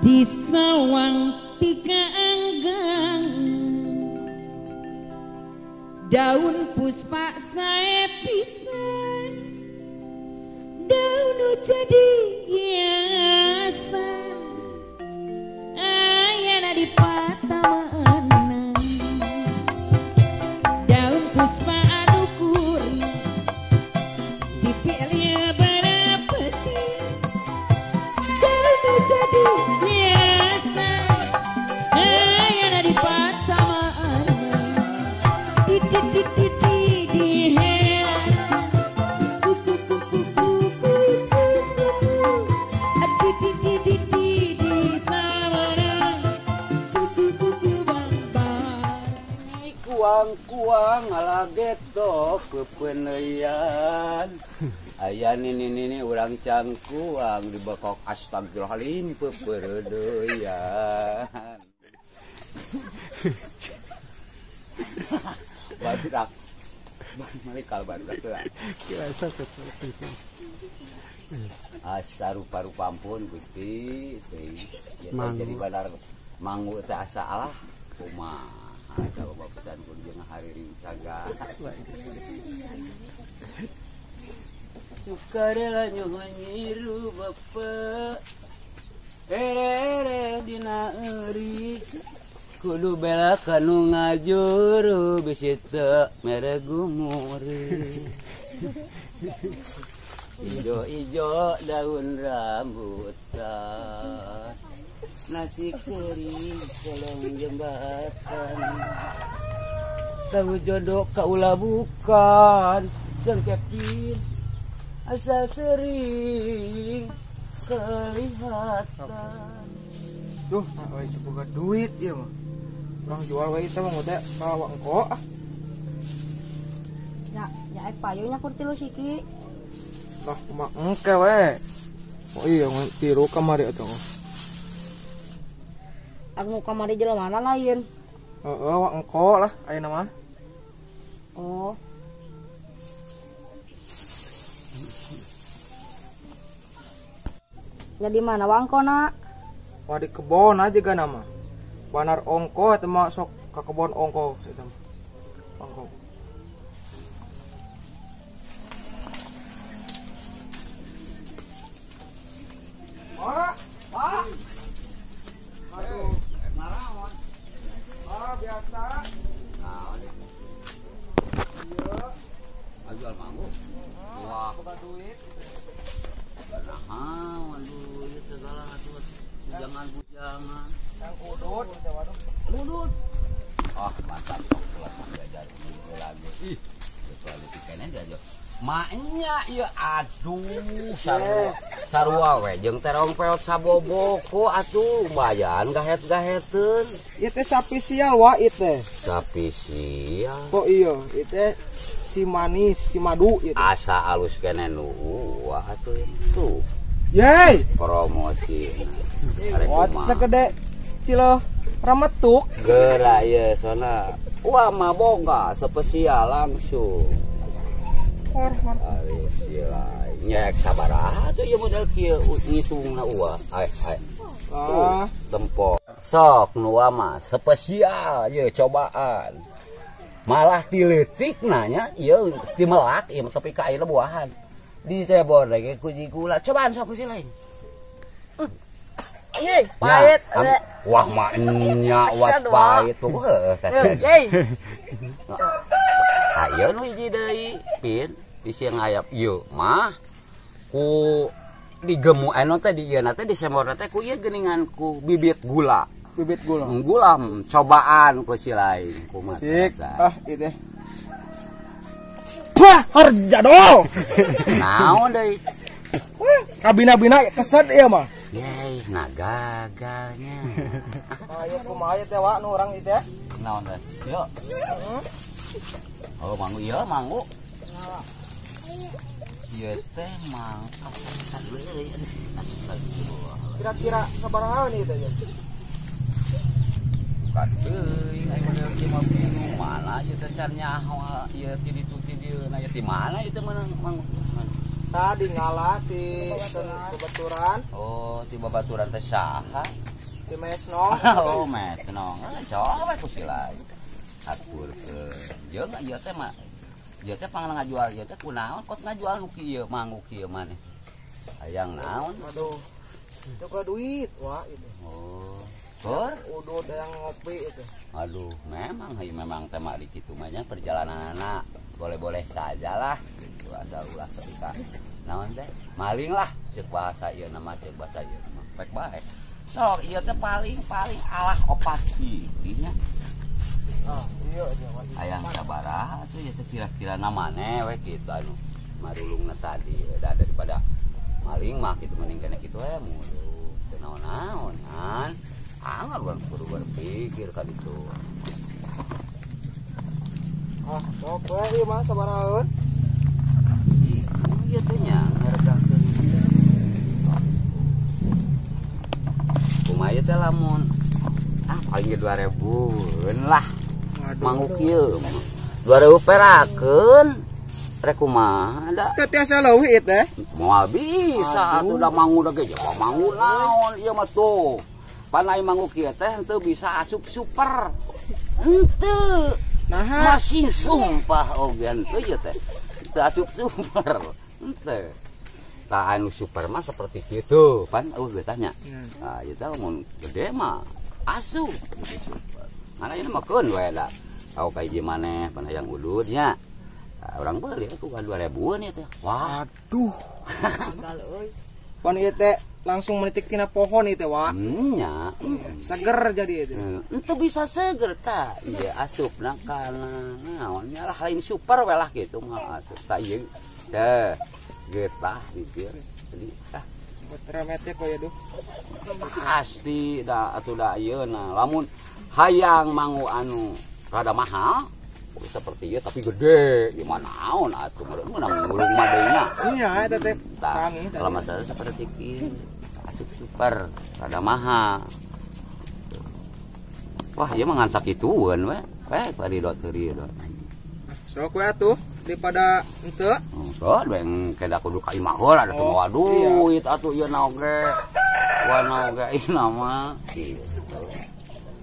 Di sawang tiga anggang daun puspa sae pisan daun jadi hiasan ayana di patamanan daun puspa anu kuring dipilih barapeti daun jadi hiasan ayana di patamanan di di di di di Kuang-kuang ngalagetok kepeneian aya nini urang cangkuang dibekok astagfirullahaladzim peperedeuyan. Barudak malikal barudak teh biasa teh asa rupa-rupa ampun Gusti teh jadi banar manggu teh asa alah kumaha asa loba pisan kudu jeung hariring caga. Sukarela nyuhun nyiru bapak ere-ere dina euri kudu bela kanu ngajuru bisi teu mere gumuri. Ijo-ijo daun rambutan nasi kering kolong jembatan tahu jodoh kaula bukan jeung Kevin asal sering kelihatan. Duh, nah, itu boga duit ieu mah. Urang jual we teh mah teh ka wangko ah. Ya, ya payu nya kur tilu siki. Lah kumaha engke we. Oh iya tiru kamari atuh. Anu kamari jelema mana lain? Heeh, wak engko lah ayeuna mah. Oh. Jadi mana wangko nak? Wah di kebon aja ga nama. Banar ongko eta mah sok ka kebon ongko eta mah. Ongko. Wah, wah. Aduh, naraon. Ah, biasa. Naon ieu? Ieu. Jual manggo. Wah, boga duit. Naon duit segala atuh. Bujangan-bujangan. Yang udut, waduh. Udut. Ah, mantap sok ulah diajar ieu lagi. Ih, kecuali tikene diajar. Maknya ieu aduh sarua sarua we jeung terong peot saboboko atuh lumayan gahet-gaheteun. Ieu teh sapi sial wa ieu teh. Sapi sial. Kok iya, ieu teh si manis, si madu ieu teh. Asa alus keneh nu wah atuh tuh. Yeay, promosi. Wah, segede cilo rametuk. Geura ieu sona. Wah mah boga spesial langsung. Ari sila nyek sabaraha atuh ieu model kieu ngitungna uah. Ai ai. Tuh, tempo. Sok nu mah spesial ieu cobaan. Malah ti leutik nanya ieu ti melak ieu tapi ka ayeuna buahan. Dicebor lagi ku gula. Cobaan sok ku si lain. Ye, pahit. Wah mah nya wat pahit tuh heuh teh. Ayo nu hiji deui pin bisi ngayap ieu mah ku digemu anu teh di ieu teh disemor teh ku ieu geuningan ku bibit gula. Bibit gula. Gula cobaan ku si lain kumaha. Sik, ah ieu teh. Wah, harjadol. Naon deui? Kabina-bina keset ieu mah. Yeay, nah gagalnya. Ayo kumaha ieu teh wa nu urang ieu teh? Naon teh? Yuk. Oh, manggu iya, manggu. Ieu teh manggu. Kira-kira sabaraha ieu teh? Bukan teuing aya model kieu mah bingung mana ieu teh can nyaho ieu ti ditu ti dieu na ieu ti mana ieu teh meunang manggu. Tadi ngalah ti babaturan. Oh, ti babaturan teh saha? Di mesno. Oh, mesno. Coba ku sila. Aturkeun. Jeung ieu teh mah ieu teh pang ngajual ieu teh kunaon kot ngajual nu kieu mangu kieu maneh. Hayang naon? Aduh. Itu ka duit, wah itu. Oh. Kur udud yang ngopi itu. Aduh, memang heuh memang teh mah di kitu mah nya perjalananana boleh-boleh sajalah gitu asal ulah ketika naon teh maling lah ceuk bahasa ieu nama ceuk bahasa ieu mah pek bae. Sok ieu teh paling-paling alah opat sih nya. Ah, iya aja wah. Hayang sabaraha atuh ieu teh kira-kira namane we kitu anu marulungna tadi da daripada maling mah kitu mending kene kitu we mulu teu naon-naon kan. Angar urang kudu berpikir ka ditu. Ah, sok we ieu mah sabarahaeun. Ih, ieu teh nya ngaregakeun. Kumaha ieu teh lamun ah paling ge 2000-eun lah. Manguk ieu 2000 perakeun. Rek kumaha da? Teu tiasa leuwih ieu teh. Moal bisa atuh da mangu da ge mangu naon ieu mah tuh. Pan ai manguk ieu teh henteu bisa asup super. Henteu. Naha? Masih sumpah oge henteu ieu teh. Teu asup super. Henteu. Tah anu super mah seperti kitu, pan eueuh getahnya. Nah, ieu teh lamun gede mah asup gitu super. Mana ieu mah keun we da. Tau ka hiji maneh pan hayang udud nya. Nah, urang beuli atuh 2000-an ieu teh. Wah, aduh. Gagal euy. Pan ieu teh langsung menitik tina pohon itu wah. Nya. Seger jadi itu. Ente bisa seger ta. Iya asupna kana naon nya lah lain super we lah kitu mah asup ta ieu. Teh getah dipir. Jadi ah buat remete kok ya duh. Pasti da atuh da ieu na lamun hayang mangu anu rada mahal seperti ieu tapi gede gimana naon atuh meunang ngulung mah deui nya. Iya eta teh. Kalau masalah seperti kieu asup super rada mahal. Wah, ieu mah ngan sakitueun we. We bari dot teu dot. Sok we atuh daripada henteu. Oh, sok we kedah kudu ka imah heula da teu mawa duit atuh ieu na oge. Wah na oge ieu mah.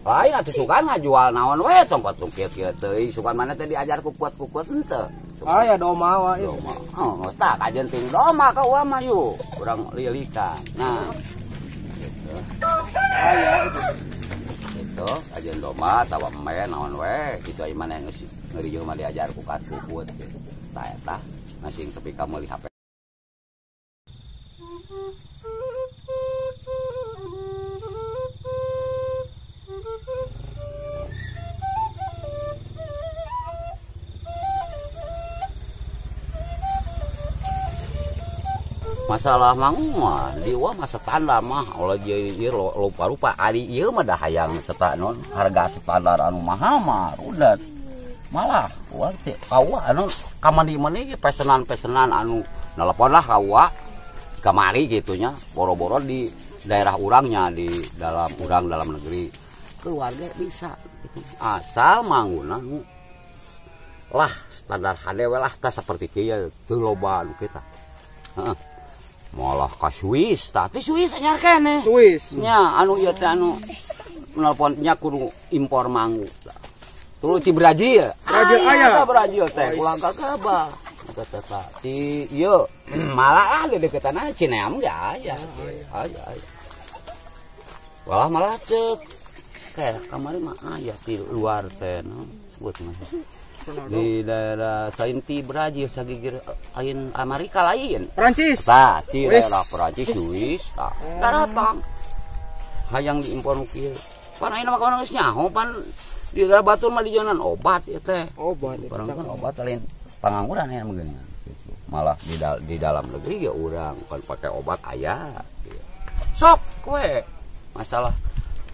Lain atuh sugan ngajual naon we tong tong kieu-kieu teuing sugan mana teh diajar kukuat-kukuat henteu. Ah ya doma wa ieu. Doma. Oh, tah kajeun ting doma ka uwa mah yuk. Urang lilikan. Nah. Gitu. Ah ya itu. Gitu, kajeun doma atawa embe naon we kitu aya maneh geus ngeureuyeuh mah diajar kukat-kukut gitu. Tah eta masing tepi ka meuli HP. Masalah mangu mah di uwa mah standar mah ulah ieu lupa-lupa ari ieu mah da hayang non harga standar anu mahal mah rudet malah uwa teh ka uwa anu kamari-mari pesenan-pesenan anu nelpon lah ka uwa kamari kitu nya boro-boro di daerah urangnya di dalam urang dalam negeri keluarga bisa gitu asal manguna lah standar hade we lah tah seperti kieu teu loba anu kita heeh. Malah ka Swiss, tah teh Swiss anyar keneh. Swiss. Nya anu ieu teh anu nelpon nya kudu impor mangu. Tuluy ti Brazil. Brazil aya. Brazil teh ulah gagabah. Eta teh tah ti ieu malah ah deukeutan Cineam ge aya. Aya aya. Walah malah ceuk. Kayak kamari mah aya ti luar teh no sebut mah. Di daerah lain ti Brazil sagigir lain Amerika lain. Prancis. Tah, ti daerah Prancis, Swiss, tah. Daratang. Hayang diimpor nu kieu. Pan ayeuna mah kawan geus nyaho pan di daerah Batur mah dijaunan obat ieu teh. Obat. Orang kan obat lain pangangguran aya mah geuningan gitu. Malah di dalam negeri ge urang kan pakai obat aya. Sok we. Masalah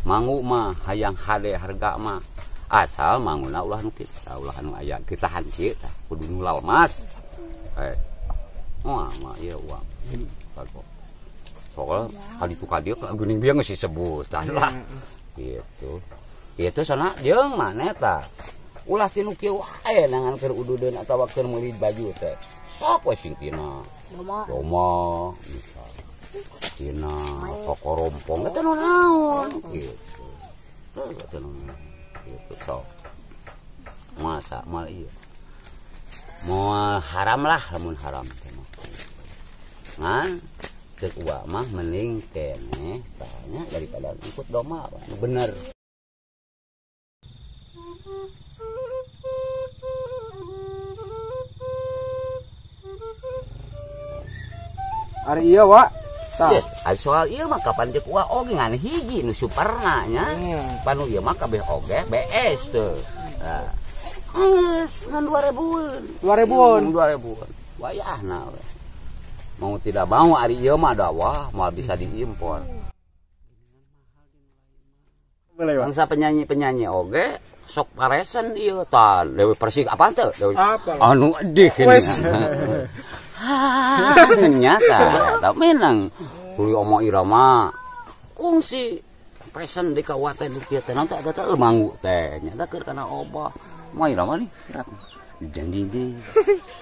mangu mah hayang hade harga mah asal manguna ulah nu kita ulah anu aya getahan kieu tah kudu nu lalmas. Moal mah ieu uang. Kagok. Soal kali tu ka dieu geuning bieu geus disebut tah lah. Gitu. Kitu sana jeung maneh tah. Ulah ti nu kieu wae nangan keur ududeun atawa keur meuli baju teh. Sok we sing tina. Doma. Doma misal. Cina toko rompong teh naon gitu. Teu teu naon. Gitu sok. Masa mal ieu. Moal haram lah lamun haram teh mah. Ngan cek uwa mah mending keneh tanya daripada ikut domba bener. Ari iya Wak. Tah. Soal ieu mah kapan cek uwa oge ngan hiji nu superna nya. Panu ieu mah kabeh oge BS teu. Tah. Geus ngan 2000-an. 2000-an. 2000-an. Wayahna we. Mau tidak mau ari ieu mah da wah moal bisa diimpor. Bangsa penyanyi-penyanyi oge sok paresen ieu tah Dewi Persik apaan teu? Dewi anu edih gini. Nyata eta menang. Kuliah Oma Irama kungsi present di kawaten di kieu teh naon teh eta teh manggu teh nyata keur kana obah. Oma Irama nih. Dang ding ding.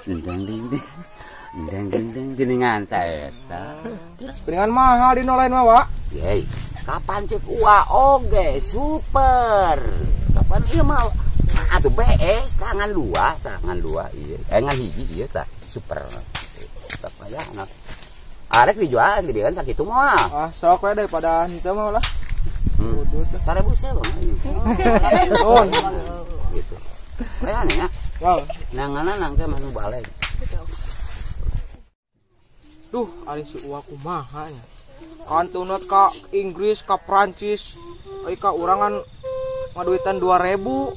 Dang ding ding. Dang ding ding geuningan teh eta. Geuningan mahal di nu lain mah, Wak. Yey, kapan cek uwa oge super. Kapan ieu mah atuh BS tangan dua ieu. Ngan hiji ieu tah super. Tetap aja anak. Arek dijual dibikin sakitu mah. Ah, sok we daripada henteu mah lah. Udut. 1000 sewa. Oh. Gitu. Aya nya. Wow. Nanganan nangke mah nu balik. Duh, ari si uwa kumaha nya. Kantunat ka Inggris, ka Prancis, ai ka urang kan ngaduitan 2000.